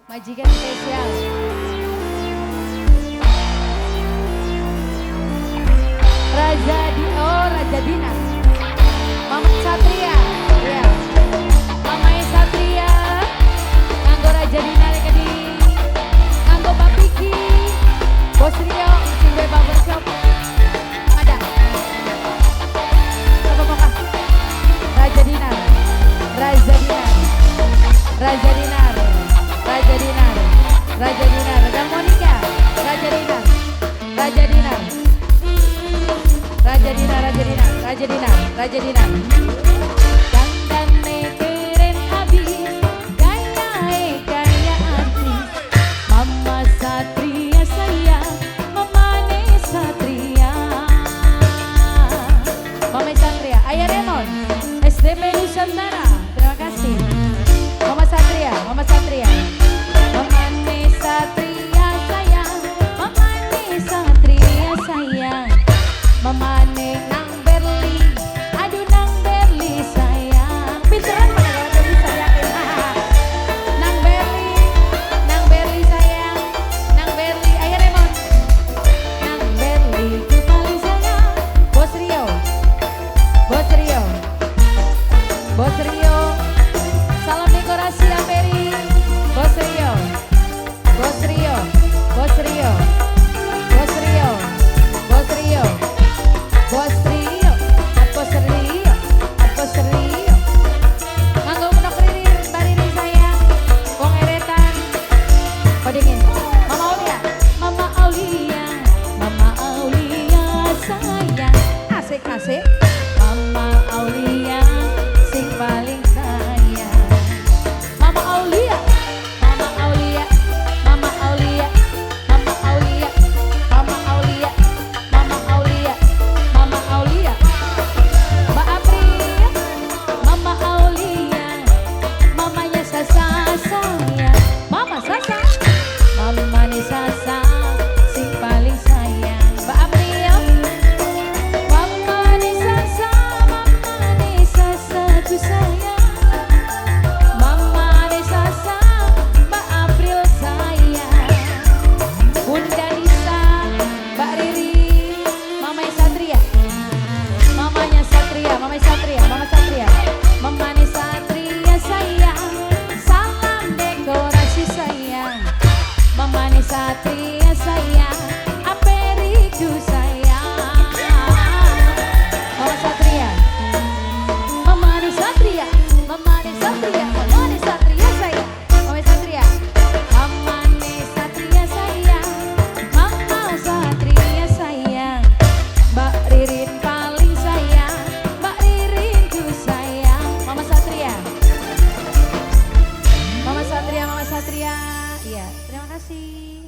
Majikan spesial. Raja di oh Raja Dinar. Mama Satria. Iya. Mama Satria. Nganggo Raja Dinar kedi. Nganggo Papiki. Bos Rio sing duwe barbershop. Ada. Apa mau Raja Dinar. Raja Dinar. Raja Dinar. Raja Dinar. Raja Dinar. Raja Monica. Raja Dinar. Raja Dinar. Raja Dinar, Raja Dinar, Raja Dinar, Raja Dinar. Dandane keren abis, gaya gaya artis. Mama Satria sayang, Mama ne Satria. Mama Satria, Ayah Remon, SDP Nusantara. Terima kasih. Mama Satria, Mama Satria. Mama ne Satria sayang, Mama ne Satria sayang. Mama ne nang Berli, aduh nang Berli sayang. Pinteran mana kalau bisa yakin. Nang Berli sayang, nang Berli, ayo Remon. Nang Berli ku paling sayang. Bos Rio, Bos Rio, Bos Rio. Salam dekorasi Amperi. Bos Rio, Bos Rio, Bos Rio, Bos Rio, Bos Rio. Bos Rio, apa Rio, apa Rio. Nganggo menok Riri, Mbak Riri sayang. Wong eretan. Kodingin. Mama Aulia, Mama Aulia, Mama Aulia sayang. Asik asik. Mama Aulia sing paling sayang. Mama Aulia, Mama Aulia, Mama Aulia, Mama Aulia, Mama Aulia, Mama Aulia. Mama Aulia, Mbak April, Mama Aulia, mamanya Sasa sayang, Mama Sasa, Mama nih Sasa, sing paling sayang, Mbak April, Mama nih Sasa, Mama nih Sasa ku sayang, Mama nih Sasa, Mbak April sayang, Bunda Nisa, Mbak Riri, Mama Satria. Mamanya Satria, Mama Satria, Mama Satria. Mama nih Satria sayang, salam dekorasi sayang. Mama nih Satria sayang, aperiku sayang. Mama Satria, Mama nih Satria, Mama nih Satria, Mama nih Satria sayang, Mama Satria. Mama nih Satria sayang, Mama Satria sayang. Mbak Ririn paling sayang, Mbak Ririn ku sayang. Mama Satria, Mama Satria, Mama Satria. Iya, terima kasih.